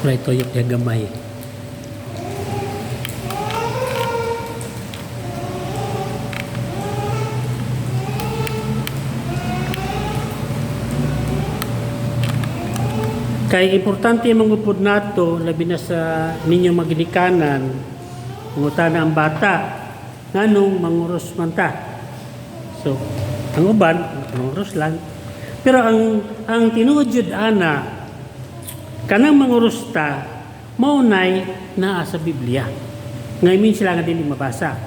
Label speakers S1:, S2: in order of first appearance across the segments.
S1: Right, tuyok niya gamay. Kay importante mangupod nato labi na sa ninyong maginikanan, mangutana ang bata nganong manguros man ta. So, ang uban manguros lang. Pero ang tinuod jud ana, kanang manguros ta mao nay naa sa Biblia. Ngayon sila nga dili mabasa.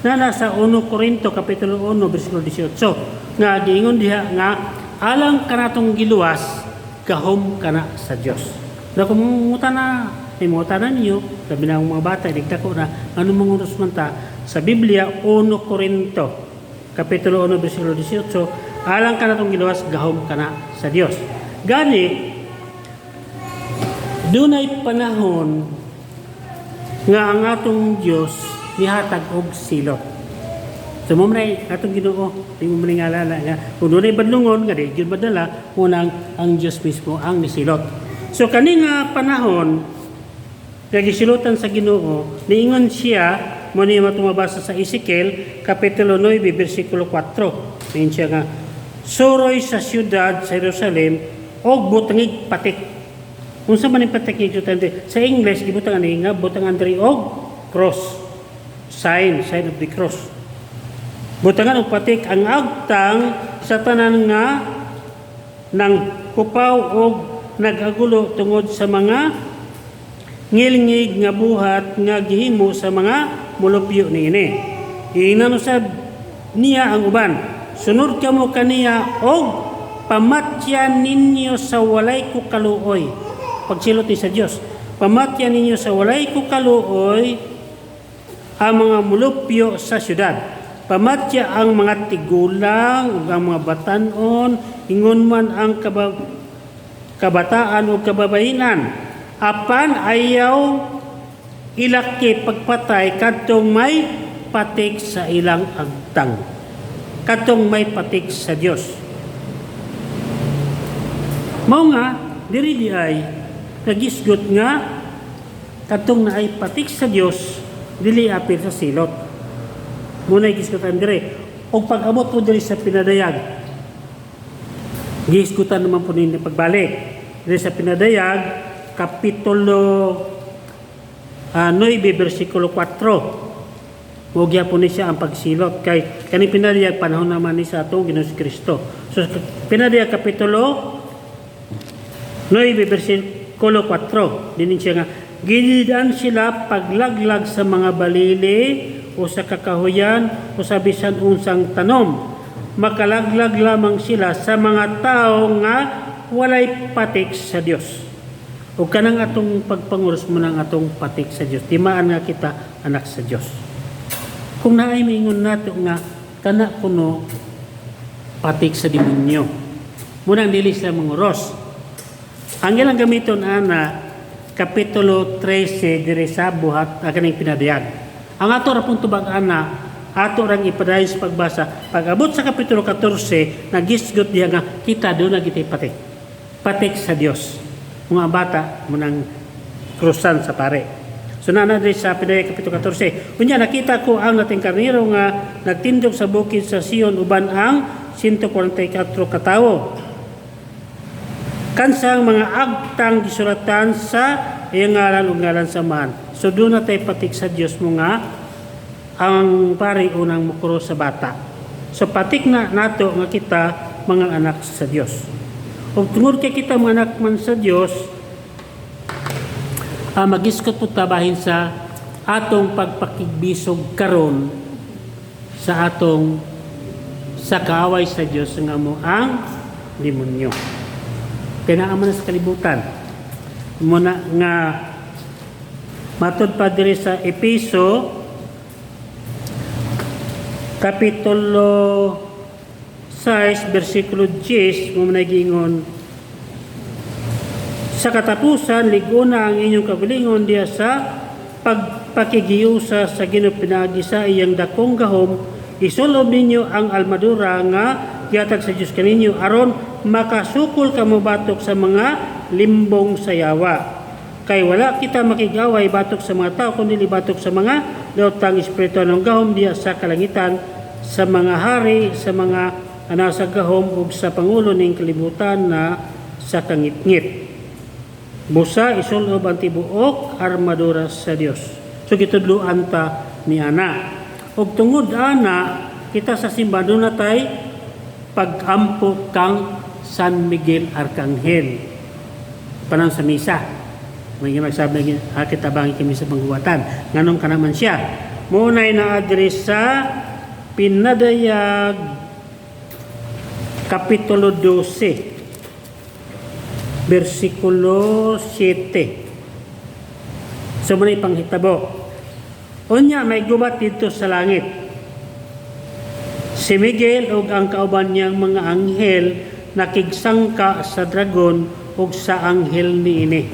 S1: Na nasa 1 Korinto kapitulo 1 bersikulo 18 nga giingon diha nga alang kanatong giluwas, gahom kana sa Dios. Na kung mangutana, ay mangutana ninyo, labi na ang mga bata, nagdako na, ano manguros man ta? Sa Biblia, 1 Korinto, kapitulo 1, bersikulo 18, alang kanatong giluwas, gahom kana sa Dios. Gani, dunay panahon nga ang atong Dios nihatag og silot. So mo man atong Ginoo, di mo man ngalala nga kung dunay badlungon nga di gyud madala, unang ang Dios mismo ang nisilot. So kani nga panahon nga gisilotan sa Ginoo, niingon siya mo ni matumabasa sa Ezekiel kapitulo 9 bersikulo 4. Niingon siya nga suroy sa siyudad sa Jerusalem og butangig patik. Unsa man ang patik nga gibutangan diri? Sa English gibutangan ni nga butangan diri og cross. Sign, sign of the cross. Butangan og patik ang agtang sa tanan nga nang kupaw og nagagulo tungod sa mga ngilngig nga buhat nga gihimo sa mga mulupyo niini. Iingnan usab niya ang uban. Sunod kamo kaniya og pamatyan ninyo sa walay kukaluoy. Pagsilot ni sa Dios. Pamatyan ninyo sa walay kukaluoy ang mga mulupyo sa syudad. Pamatya ang mga tigulang ug ang mga batanon, ingon man ang kabataan o kababayinan. Apan ayaw ilaki pagpatay kadtong may patik sa ilang agtang. Kadtong may patik sa Dios. Mao nga diri di ay nagisgot nga kadtong naay patik sa Dios dili apil sa silot. Muna gisgutan dire. O pag-abot po diri sa pinadayag, gisgutan naman po ninyo pagbalik. Diri sa pinadayag, kapitulo 9, bersikulo 4. Mao gyapon ni siya ang pagsilot. Kay kaning pinadayag, panahon naman ni sa atong Ginoong Kristo. So, pinadayag kapitulo 9, bersikulo 4. Dinin siya nga, gilidan sila paglaglag sa mga balili o sa kakahuyan o sa bisan unsang tanom. Makalaglag lamang sila sa mga tao nga walay patik sa Dios. O kanang atong pagpanguros mo ng atong patik sa Dios. Timaan nga kita anak sa Dios. Kung naay maingon nato nga kana kuno patik sa demonyo. Munang dili sila manguros. Ang ilang gamiton ana kapitulo 13 diri sa buhat kaning pinadayag. Ang ato ra pong tubag ana, ato rang ipadayon sa pagbasa. Pag-abot sa kapitulo 14, nagisgot diha nga kita doon na kita'y patik. Patik sa Dios. Mga bata munang krusan sa pare. So nana diri sa pinadayag kapitulo 14. Unya nakita ko ang nating karnero nga nagtindog sa bukid sa Sion uban ang 144 katawo. Kansang mga agtang gisuratan sa iyang ngalan ug ngalan sa Amahan. So doon na tayo patik sa Dios mo nga ang pari unang mukuro sa bata. So patik na nato nga kita mga anak sa Dios. Ug tungod kay kita mga anak man sa Dios, magisgot po tabahin sa atong pagpakigbisog karon sa atong sa kaaway sa Dios nga mo ang demonyo. Kaya naa man sa kalibutan. Muna nga matod pa diri sa Epeso kapitulo 6 bersikulo 10 mo nagingon sa katapusan liguna ang inyong kaugalingon diha sa pagpakigiusa sa Ginoo pinaagi sa iyang dakong gahom. Isulob ninyo ang almadura nga gihatag sa Dios kaninyo aron makasukol kamo batok sa mga limbong sa yawa. Kay wala kita makig-away batok sa mga tao kundi batok sa mga daotang espiritu ng gahom diya sa kalangitan, sa mga hari, sa mga nasa gahom ug sa pangulo ning kalibutan na sa kangitngit. Busa isulob ang tibuok armadura sa Dios. So gitudloan ta ni ana. Ug tungod ana, kita sa simbahan duna tay pag-ampo kang San Miguel Arcangel. Panang sa misa. May magsabi nga kita bangi kami sa panghuwatan. Nganong ka naman siya? Muna'y na-address sa Pinadayag Kapitulo 12 versikulo 7. So muna panghitabo. Unya may gubat dito sa langit. Si Miguel ug ang kauban niyang mga anghel nakigsangka sa dragon ug sa anghel niini,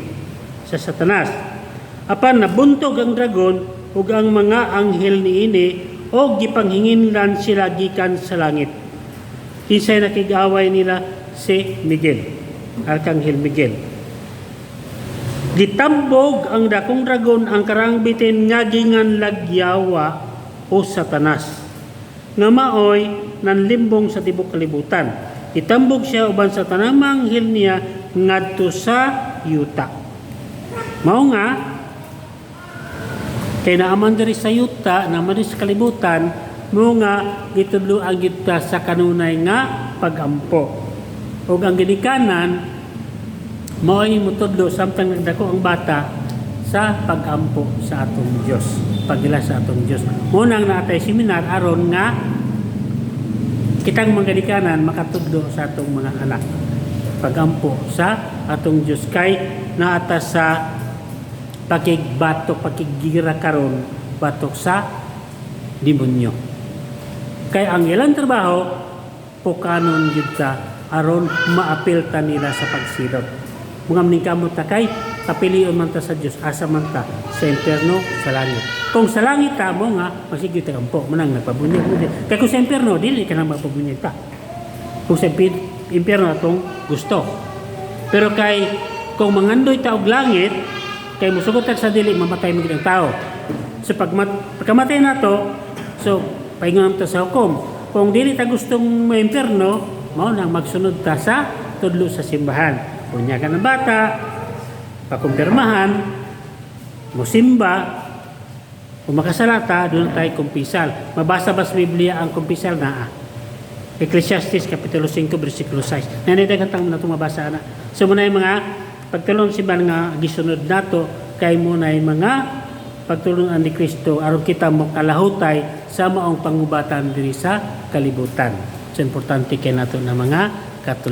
S1: sa Satanas. Apan nabuntog ang dragon ug ang mga anghel niini ug gipanghinginlan sila gikan sa langit. Kinsay nakig-away nila? Si Miguel, Arkanghel Miguel. Gitambog ang dakong dragon, ang karaang bitin nga ginganlag Yawa o Satanas, nga maoy nanlimbong sa tibok kalibutan. Itambog siya uban sa tanang mga anghel niya ngadto sa yuta. Mao nga kay naaman diri sa yuta, naaman diri sa kalibutan, mao nga gitudloan kita sa kanunay nga pagampo. Ug ang ginikanan mao'y mutudlo samtang nagdako ang bata sa pagampo sa atong Dios, pagila sa atong Dios. Mao nang naatay seminar aron nga kitang mga ginikanan makatudlo sa atong mga anak pagampo sa atong Dios, kay naata sa pakigbatok, pakiggira karon batok sa demonyo. Kay ang ilang trabaho, pukanon gyud ka aron maapil ta nila sa pagsilot. Mga maningkamot ta kay kapilion man ta sa Dios, asa man ta, sa impierno, sa langit. Kung sa langit ta mo nga masigit ta ampo, manang nagpabunyag mo. Kay kung sa impierno, dili ka na magpabunyag ta. Kung sa impierno atong gusto. Pero kay kung mangandoy ta og langit, kay musugot ta sa dili, mamatay man gid ang tao. So pag pagkamatay nato, so paingon ta sa hukom. Kung dili ta gustong maimpierno, mao nang magsunod ta sa tudlo sa simbahan. Bunyagan ng bata, pakumpirmahan, musimba, kung makasalata, doon tayo kumpisal. Mabasa ba sa Biblia ang kumpisal na? Ecclesiastes Kapitulo 5, versikulo 6. Nanidaghan tang na itong mabasa na. So muna yung mga pagtulong simbahan nga gisunod nato, kay muna yung mga pagtulungan ni Kristo aron kita mo kalahutay sa maong pangubatan diri sa kalibutan. So importante kay nato na mga Katoliko.